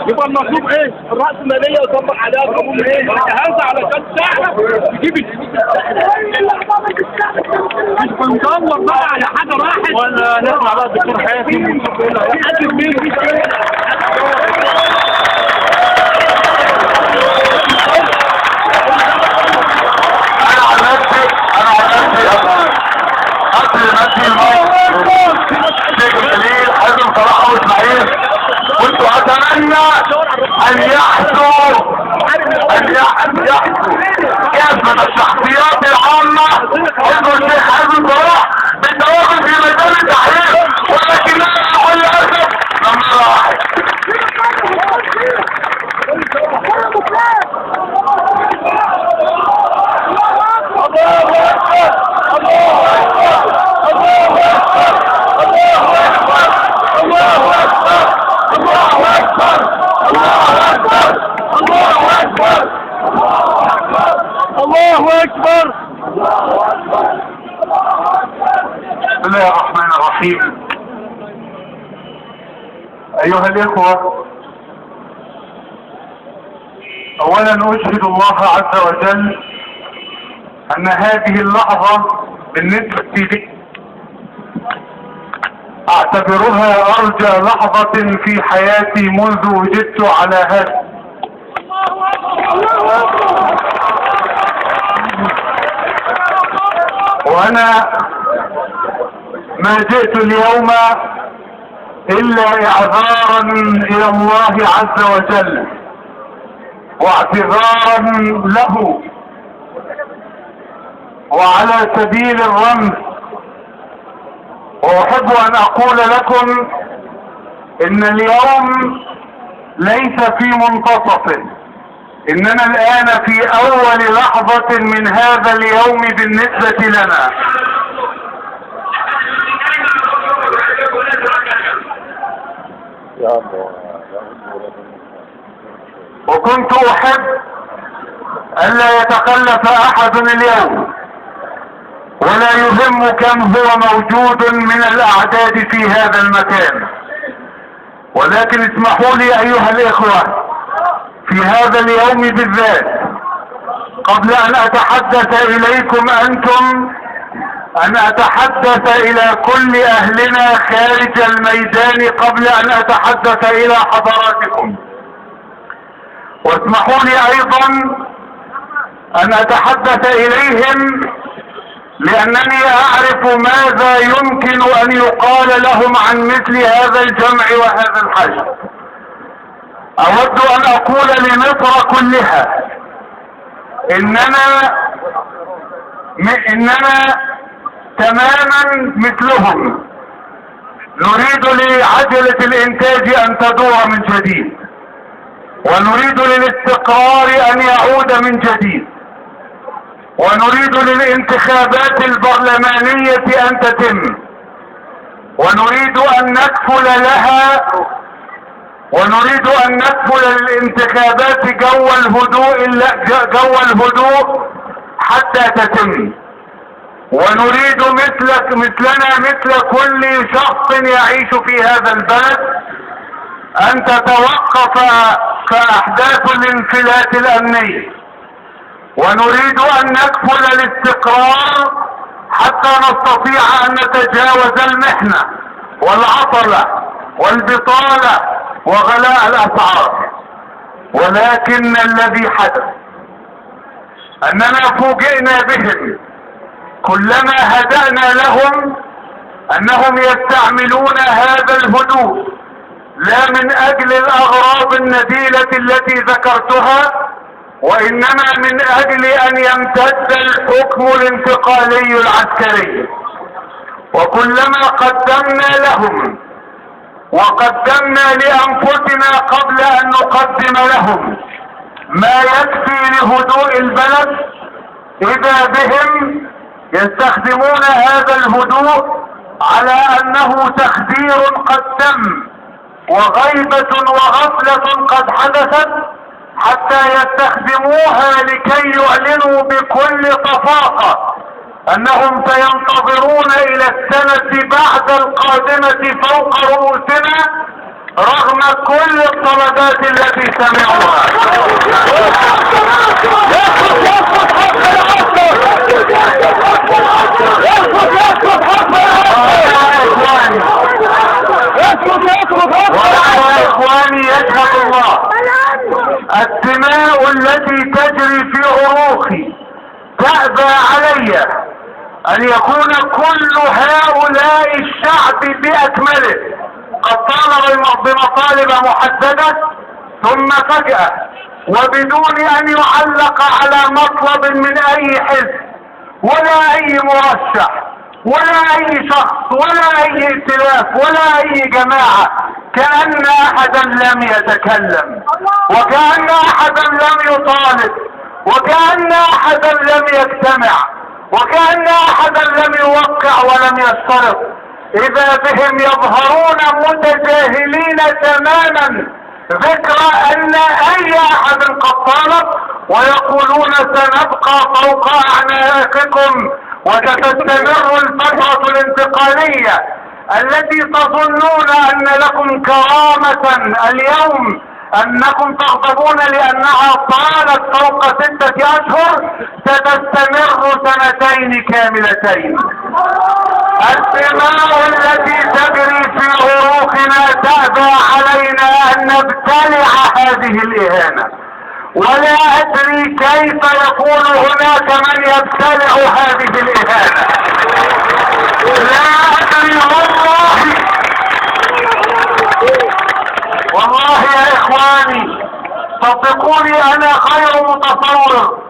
يبقى المطلوب ايه؟ الرأسمالية يطبق عليها قانون ايه؟ هذا علشان تعرف تجيب مش بندور بقى على حاجة راحت ولا نسمع بقى الدكتور حاتم ونشوف ايه اللي هيحصل. مين؟ انا عن نفسي قبل ما ادي المايك الشيخ الجليل حازم صلاح ابو اسماعيل، كنت اتمنى ان يحثوا كافة الشخصيات العامة حزب الشيخ حازم صلاح بالتواجد في ميدان التحرير، ولكننا بكل اسف لم نرى احد. الله اكبر. بسم الله الرحمن الرحيم. ايها الاخوة، اولا اشهد الله عز وجل ان هذه اللحظة بالنسبة لي اعتبرها ارجى لحظة في حياتي منذ وجدت على هذا. وانا ما جئت اليوم الا اعذارا الى الله عز وجل واعتذارا له، وعلى سبيل الرمز. واحب ان اقول لكم ان اليوم ليس في منتصفه، اننا الان في اول لحظة من هذا اليوم بالنسبة لنا. وكنت احب الا يتخلف احد اليوم، ولا يهم كم هو موجود من الاعداد في هذا المكان، ولكن اسمحوا لي ايها الاخوة في هذا اليوم بالذات، قبل ان اتحدث اليكم انتم، ان اتحدث الى كل اهلنا خارج الميدان قبل ان اتحدث الى حضراتكم. واسمحوا لي ايضا ان اتحدث اليهم لانني اعرف ماذا يمكن ان يقال لهم عن مثل هذا الجمع وهذا الحشد. اود ان اقول لمصر كلها اننا تماما مثلهم، نريد لعجلة الانتاج ان تدور من جديد، ونريد للاستقرار ان يعود من جديد، ونريد للانتخابات البرلمانية ان تتم، ونريد ان نكفل لها، ونريد ان نكفل للانتخابات جو الهدوء حتى تتم، ونريد مثلنا مثل كل شخص يعيش في هذا البلد ان تتوقف احداث الانفلات الامني، ونريد ان نكفل الاستقرار حتى نستطيع ان نتجاوز المحنة والعطلة والبطالة وغلاء الاسعار. ولكن الذي حدث اننا فوجئنا بهم كلما هدأنا لهم انهم يستعملون هذا الهدوء لا من اجل الاغراض النبيلة التي ذكرتها، وانما من اجل ان يمتد الحكم الانتقالي العسكري. وكلما قدمنا لهم وقدمنا لانفسنا قبل ان نقدم لهم ما يكفي لهدوء البلد، اذا بهم يستخدمون هذا الهدوء على انه تخدير قد تم وغيبة وغفلة قد حدثت، حتى يستخدموها لكي يعلنوا بكل طفاقة انهم سينتظرون الى السنة بعد القادمة فوق رؤوسنا، رغم كل الطلبات التي سمعوها. يا إخواني يشهد الله، الدماء التي تجري في عروقي تأبى علي أن يكون كل هؤلاء الشعب بأكمله قد طالب بمطالب محددة، ثم فجأة وبدون أن يعلق على مطلب من أي حزب ولا أي مرشح ولا أي شخص ولا أي ائتلاف ولا أي جماعة، كأن أحدا لم يتكلم، وكأن أحدا لم يطالب، وكأن أحدا لم يجتمع، وكأن أحدا لم يوقع ولم يشترط. إذا بهم يظهرون متجاهلين تماما ذكر أن أي أحد قد طالب، ويقولون سنبقى فوق أعناقكم وستستمر الفترة الانتقالية التي تظنون أن لكم كرامة اليوم أنكم تغضبون لأنها طالت فوق 6 أشهر، ستستمر 2 كاملتين. الدماء التي تجري في عروقنا تأبى علينا أن نبتلع هذه الإهانة، ولا أدري كيف يكون هناك من يبتلع هذه الإهانة. لا أدري والله، والله يا إخواني صدقوني أنا غير متصور.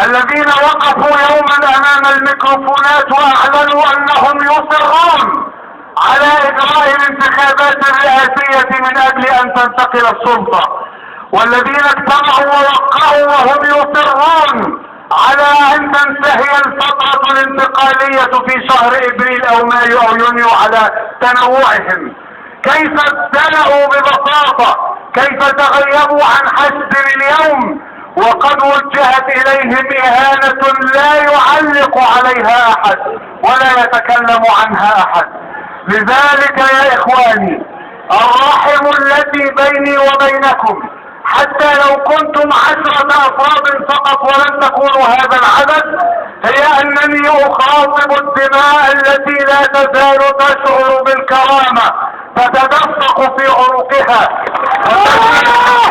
الذين وقفوا يوما أمام الميكروفونات وأعلنوا أنهم يصرون على إجراء الانتخابات الرئاسية من أجل أن تنتقل السلطة، والذين اجتمعوا ووقعوا وهم يصرون على أن تنتهي الفترة الانتقالية في شهر إبريل أو مايو أو يونيو على تنوعهم، كيف ابتلعوا ببساطة، كيف تغيبوا عن حشد اليوم وقد وجهت إليهم إهانة لا يعلق عليها أحد ولا يتكلم عنها أحد. لذلك يا إخواني، الرحم التي بيني وبينكم حتى لو كنتم 10 أفراد فقط ولن تكونوا هذا العدد، هي أنني أخاطب الدماء التي لا تزال تشعر بالكرامة تتدفق في عروقها. الله أكبر،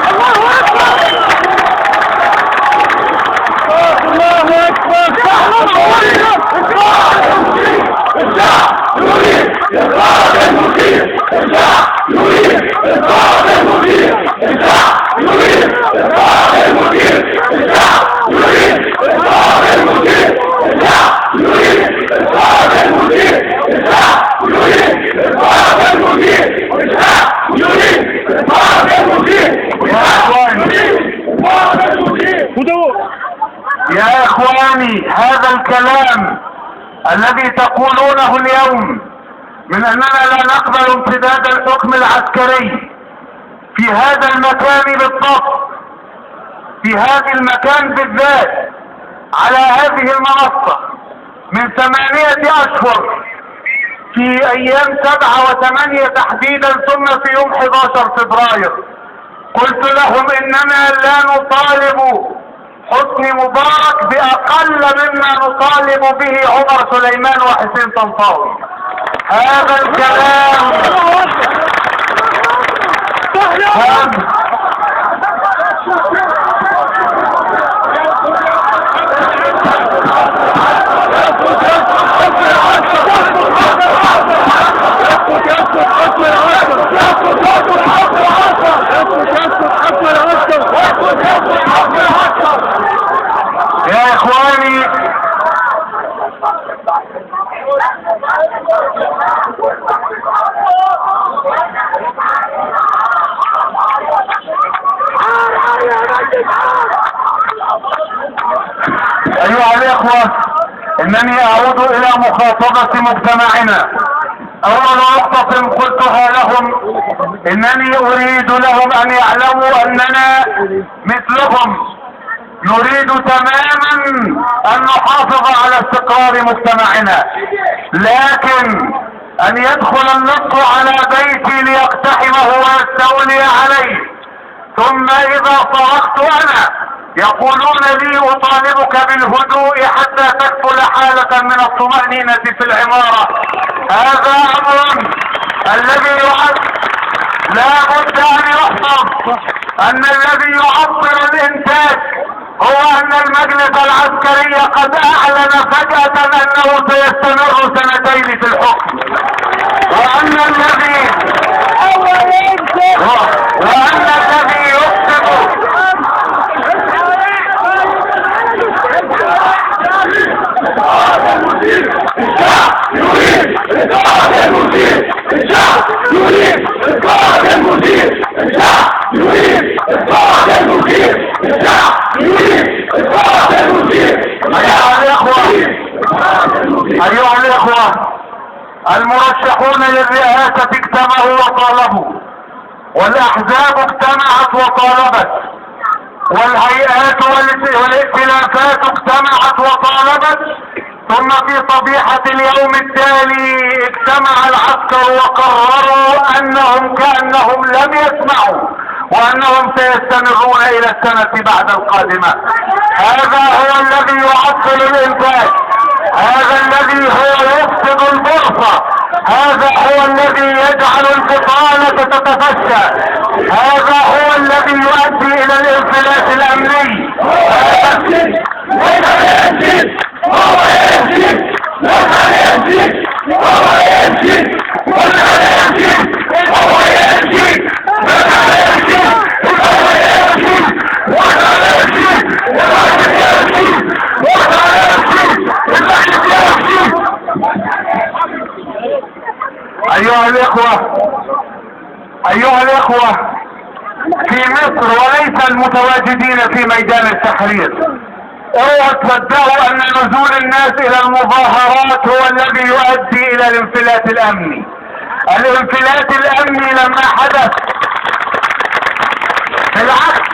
الله أكبر. الشعب يريد إسقاط المشير، الشعب يريد إسقاط المشير، الشعب يريد إسقاط المشير، الشعب يريد إسقاط المشير، الشعب يريد إسقاط المشير، الشعب يريد إسقاط المشير، الشعب يريد إسقاط المشير، الشعب يريد إسقاط المشير. يا إخواني، هذا الكلام الذي تقولونه اليوم من أننا لا نقبل امتداد الحكم العسكري في هذا المكان بالضبط، في هذا المكان بالذات، على هذه المنصة، من 8 أشهر، في أيام 7 و8 تحديدا، ثم في يوم 11 فبراير، قلت لهم إننا لا نطالب حسني مبارك بأقل مما نطالب به عمر سليمان وحسين طنطاوي. هذا الكلام يا إخواني، أيها الإخوة، إنني أعود إلى مخاطبة مجتمعنا. أول نقطة قلتها لهم إنني أريد لهم أن يعلموا أننا مثلهم نريد تماما أن نحافظ على استقرار مجتمعنا، لكن أن يدخل اللص على بيتي ليقتحمه ويستقر تستولي عليه. ثم إذا صرخت أنا يقولون لي أطالبك بالهدوء حتى تكفل حالة من الطمأنينة في العمارة. هذا أمر الذي يعد لا بد أن يحفظ، أن الذي يعطل الإنتاج هو أن المجلس العسكري قد أعلن فجأة أنه سيستمر سنتين في الحكم، وأن الذي يكتب أيها الإخوة المرشحون للرئاسة اجتمعوا وطالبوا، والأحزاب اجتمعت وطالبت، والهيئات والائتلافات اجتمعت وطالبت، ثم في صبيحة اليوم التالي اجتمع العسكر وقرروا أنهم كأنهم لم يسمعوا، وأنهم سيستمرون إلى السنة بعد القادمة. هذا هو الذي يعطل الإنتاج، هذا الذي هو يفسد البورصة، هذا هو الذي يجعل البطالة تتفشى، هذا هو الذي يؤدي إلى الانفلات الأمني. أيها الإخوة في مصر وليس المتواجدين في ميدان التحرير، اوعوا تصدقوا أن نزول الناس إلى المظاهرات هو الذي يؤدي إلى الانفلات الأمني. الانفلات الأمني لما حدث، بالعكس،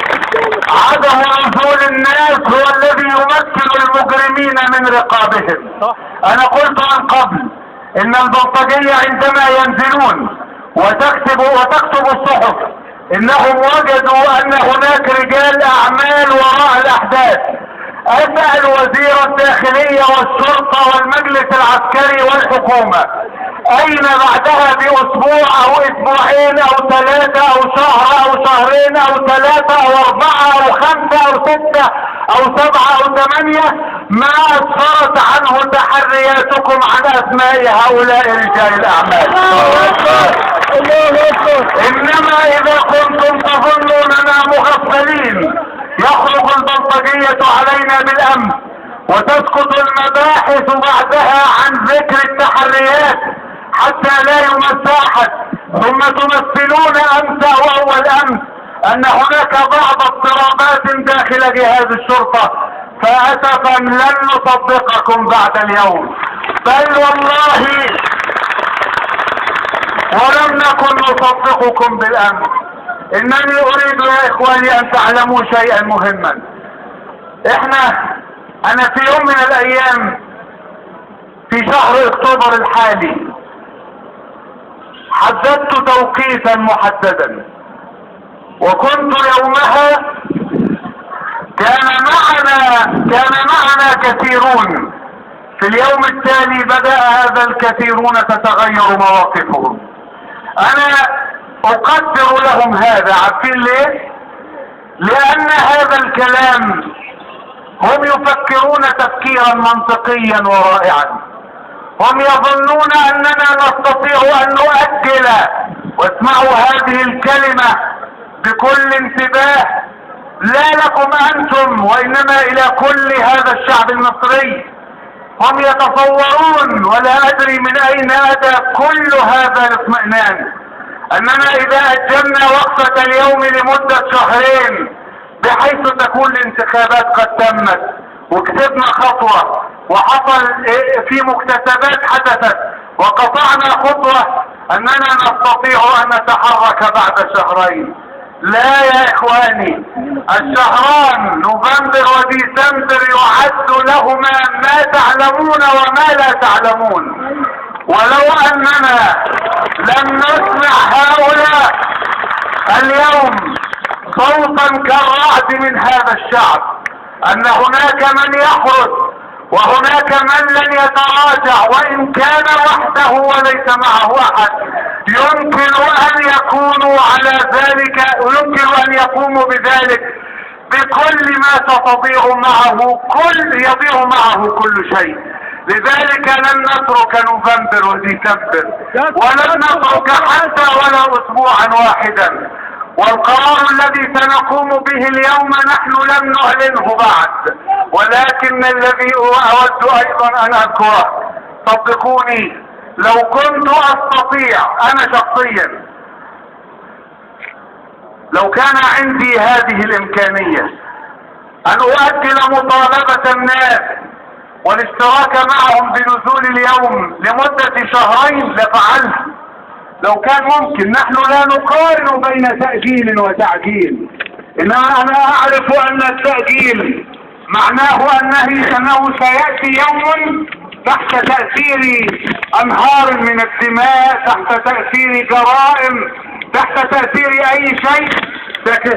عدم نزول الناس هو الذي يمكن المجرمين من رقابهم. أنا قلت من قبل إن البلطجية عندما ينزلون وتكتب الصحف إنهم وجدوا أن هناك رجال أعمال وراء الأحداث. أسأل وزير الداخلية والشرطة والمجلس العسكري والحكومة، أين بعدها بأسبوع أو أسبوعين أو 3 أو شهر أو شهرين أو 3 أو 4 أو 5 أو 6 أو 7 أو 8 ما أسفرت عنه تحرياتكم عن أسماء هؤلاء رجال الأعمال؟ إنما إذا كنتم تظنوننا مغفلين، يخرج البلطجية علينا بالأمن وتسقط المباحث بعدها عن ذكر التحريات حتى لا يمس أحد، ثم تمثلون أمس أو أول أمس أن هناك بعض اضطرابات داخل جهاز الشرطة. فأسفا لن نصدقكم بعد اليوم، بل والله ولم نكن نصدقكم بالأمس. إنني أريد يا إخواني أن تعلموا شيئا مهما. أنا في يوم من الأيام في شهر أكتوبر الحالي حددت توقيتا محددا، وكنت يومها كان معنا كثيرون. في اليوم التالي بدأ هذا الكثيرون تتغير مواقفهم. أنا أقدر لهم هذا، عارفين ليه؟ لأن هذا الكلام هم يفكرون تفكيرا منطقيا ورائعا. هم يظنون أننا نستطيع أن نؤجل، واسمعوا هذه الكلمة بكل انتباه، لا لكم أنتم وإنما إلى كل هذا الشعب المصري. هم يتصورون، ولا أدري من أين أتى كل هذا الاطمئنان، أننا إذا أجلنا وقفة اليوم لمدة شهرين بحيث تكون الانتخابات قد تمت وكسبنا خطوة وحصل في مكتسبات حدثت وقطعنا خطوة، أننا نستطيع أن نتحرك بعد شهرين. لا يا إخواني، الشهران نوفمبر وديسمبر يعد لهما ما تعلمون وما لا تعلمون. ولو أننا لم نسمع هؤلاء، اليوم صوتا كالرعد من هذا الشعب، ان هناك من يحرس وهناك من لن يتراجع وان كان وحده وليس معه احد. يمكن ان يكونوا على ذلك، ويمكن ان يقوموا بذلك بكل ما ستضيع معه يضيع معه كل شيء. لذلك لن نترك نوفمبر وديسمبر، ولن نترك حتى ولا اسبوعا واحدا. والقرار الذي سنقوم به اليوم نحن لم نعلنه بعد، ولكن الذي اود ايضا ان اذكره، صدقوني لو كنت استطيع انا شخصيا، لو كان عندي هذه الامكانية ان اؤجل مطالبة الناس والاشتراك معهم بنزول اليوم لمدة شهرين لفعلت، لو كان ممكن. نحن لا نقارن بين تأجيل وتعجيل، انما انا اعرف ان التأجيل معناه انه سيأتي يوم تحت تأثير انهار من الدماء، تحت تأثير جرائم، تحت تأثير اي شيء.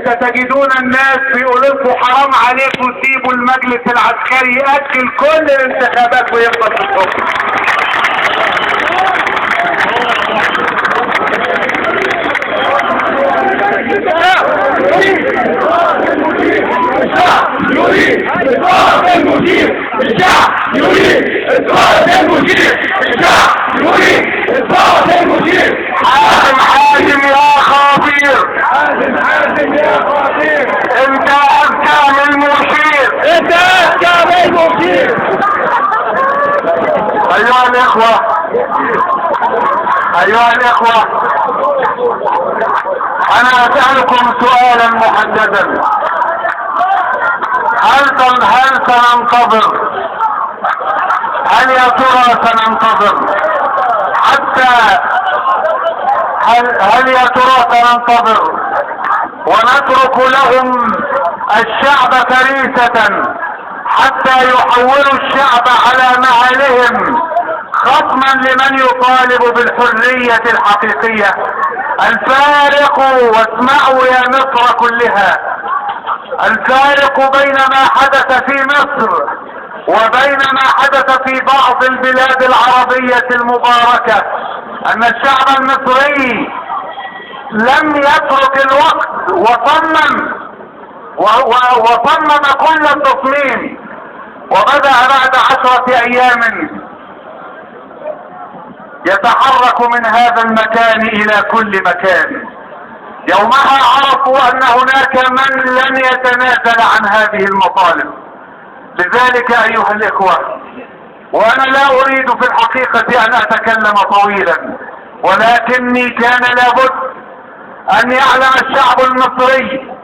ستجدون الناس بيقولوا لكم حرام عليكم، سيبوا المجلس العسكري يأجل كل الانتخابات ويفضل في الحكم. الشعب يريد إسقاط المشير، الشعب يريد إسقاط المشير، الشعب يريد إسقاط المشير. حازم حازم يا خطير، حازم حازم يا خطير، انت اذكى من المشير، انت اذكى من المشير. ايها الاخوة، ايها الاخوة، انا اسألكم سؤالا محددا: هل سننتظر؟ هل يا ترى سننتظر حتى هل يا ترى سننتظر ونترك لهم الشعب فريسة حتى يحولوا الشعب على مهلهم خصما لمن يطالب بالحرية الحقيقية؟ الفارق، واسمعوا يا مصر كلها، الفارق بين ما حدث في مصر وبين ما حدث في بعض البلاد العربية المباركة ان الشعب المصري لم يترك الوقت وصمم كل التصميم، وبدأ بعد 10 أيام يتحرك من هذا المكان الى كل مكان. يومها عرفوا ان هناك من لن يتنازل عن هذه المطالب. لذلك ايها الاخوة، وانا لا اريد في الحقيقة ان اتكلم طويلا، ولكني كان لابد ان يعلم الشعب المصري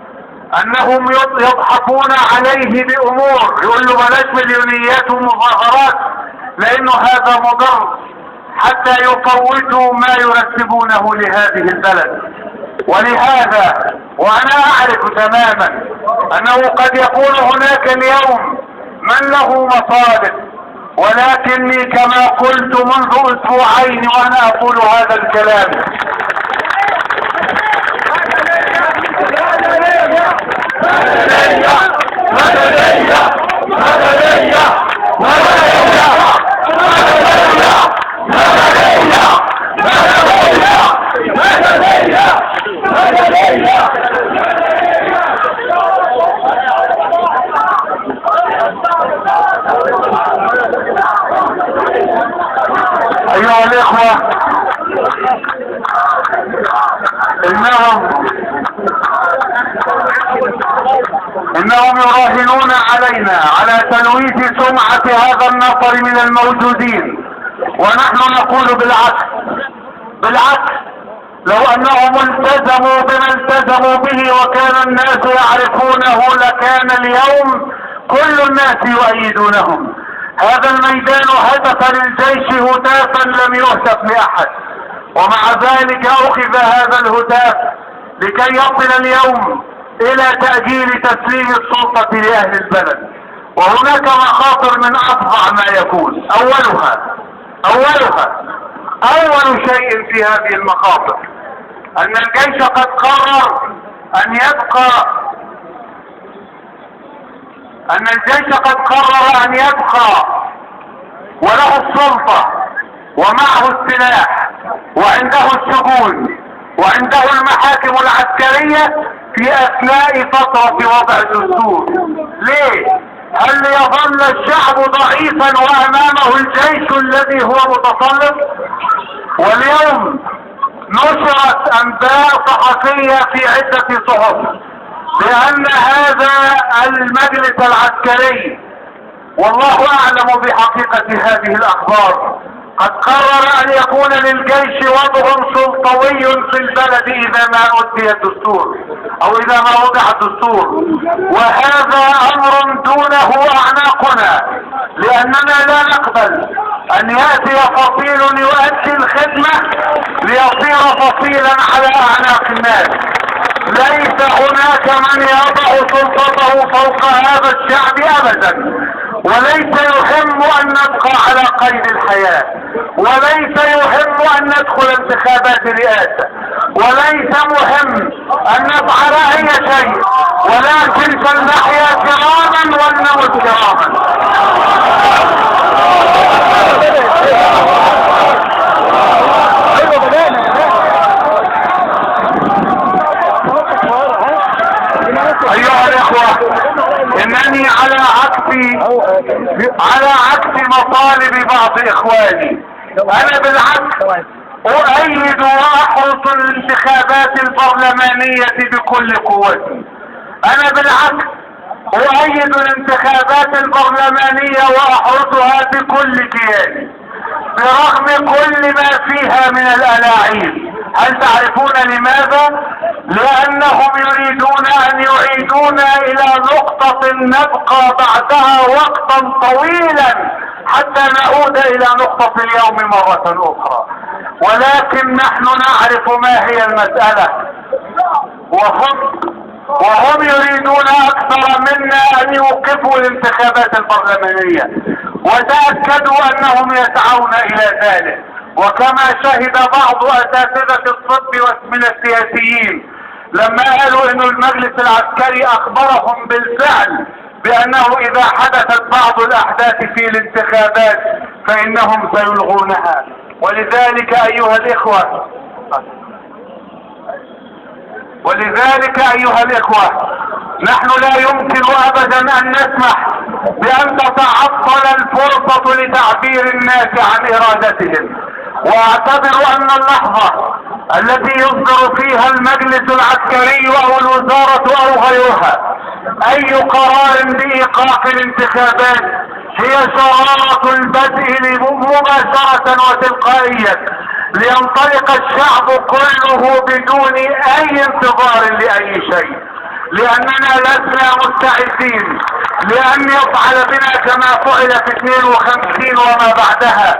انهم يضحكون عليه بامور، يقول له بلاش مليونيات ومظاهرات لانه هذا مضر، حتى يفوتوا ما يرتبونه لهذه البلد. ولهذا وانا اعرف تماما انه قد يكون هناك اليوم من له مطالب، ولكني كما قلت منذ اسبوعين وانا اقول هذا الكلام، أيها الإخوة، إنهم يراهنون علينا على تلويث سمعة هذا النفر من الموجودين، ونحن نقول بالعكس، بالعكس، لو أنهم التزموا بما التزموا به وكان الناس يعرفونه لكان اليوم كل الناس يؤيدونهم. هذا الميدان هتف للجيش هتافا لم يهتف لأحد، ومع ذلك أخذ هذا الهتاف لكي يصل اليوم إلى تأجيل تسليم السلطة لأهل البلد. وهناك مخاطر من أفظع ما يكون. أول شيء في هذه المخاطر أن الجيش قد قرر ان يبقى، ان الجيش قد قرر ان يبقى وله السلطة ومعه السلاح وعنده السجون وعنده المحاكم العسكرية في اثناء فترة وضع الدستور. ليه؟ هل يظل الشعب ضعيفا وامامه الجيش الذي هو متسلط؟ واليوم نشرت انباء صحفية في عدة صحف بان هذا المجلس العسكري، والله اعلم بحقيقة هذه الاخبار، قد قرر ان يكون للجيش وضع سلطوي في البلد اذا ما ادي الدستور او اذا ما وضع الدستور، وهذا امر دونه اعناقنا، لاننا لا نقبل ان ياتي فصيل يؤدي الخدمة ليصير فصيلا على اعناق الناس. ليس هناك من يضع سلطته فوق هذا الشعب ابدا، وليس يهم ان نبقى على قيد الحياة، وليس يهم ان ندخل انتخابات رئاسة، وليس مهم ان نفعل اي شيء، ولكن فلنحيا كراما ولنمت كراما. ايها الاخوة، انني على عكس مطالب بعض اخواني، انا بالعكس اؤيد واحرص الانتخابات البرلمانية بكل قوتي. انا بالعكس اؤيد الانتخابات البرلمانية واحرصها بكل كياني، برغم كل ما فيها من الالاعيب. هل تعرفون لماذا؟ لانهم يريدون ان يعيدونا الى نقطة نبقى بعدها وقتا طويلا حتى نعود الى نقطة اليوم مرة اخرى، ولكن نحن نعرف ما هي المسألة، وهم يريدون اكثر منا ان يوقفوا الانتخابات البرلمانية، وتأكدوا انهم يسعون الى ذلك. وكما شهد بعض اساتذة الطب من السياسيين لما قالوا ان المجلس العسكري اخبرهم بالفعل بانه اذا حدثت بعض الاحداث في الانتخابات فانهم سيلغونها. ولذلك ايها الاخوة نحن لا يمكن ابدا ان نسمح بان تتعطل الفرصة لتعبير الناس عن ارادتهم، واعتبر ان اللحظة التي يصدر فيها المجلس العسكري او الوزارة او غيرها اي قرار بايقاف الانتخابات هي شرارة البدء مباشرة وتلقائيا، لينطلق الشعب كله بدون اي انتظار لاي شيء، لاننا لسنا مستعدين لان يفعل بنا كما فعل في 52 وما بعدها.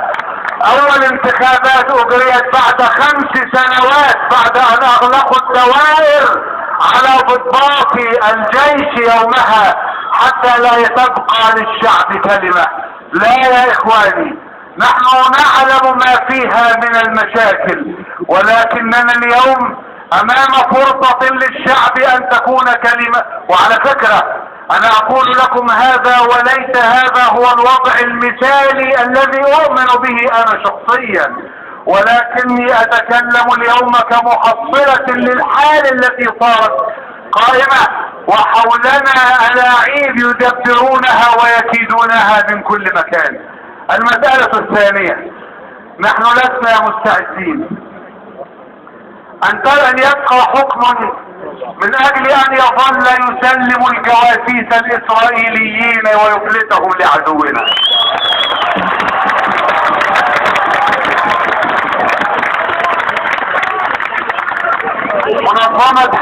اول انتخابات اجريت بعد 5 سنوات بعد ان اغلقوا الدوائر على ضباط الجيش يومها حتى لا تبقى للشعب كلمة. لا يا اخواني، نحن نعلم ما فيها من المشاكل، ولكننا اليوم امام فرصة للشعب ان تكون كلمة. وعلى فكرة انا اقول لكم هذا وليس هذا هو الوضع المثالي الذي اؤمن به انا شخصيا، ولكني اتكلم اليوم كمحصلة للحال التي صارت قائمة وحولنا الاعيب يدبرونها ويكيدونها من كل مكان. المسألة الثانية، نحن لسنا مستعدين ان يبقى حكم من اجل ان يظل يسلم الجواسيس الاسرائيليين ويفلتهم لعدونا. منظمة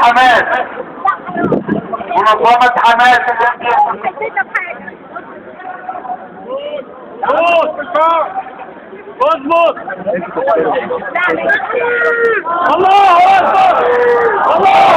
حماس التي مظبوط. الله اكبر، الله.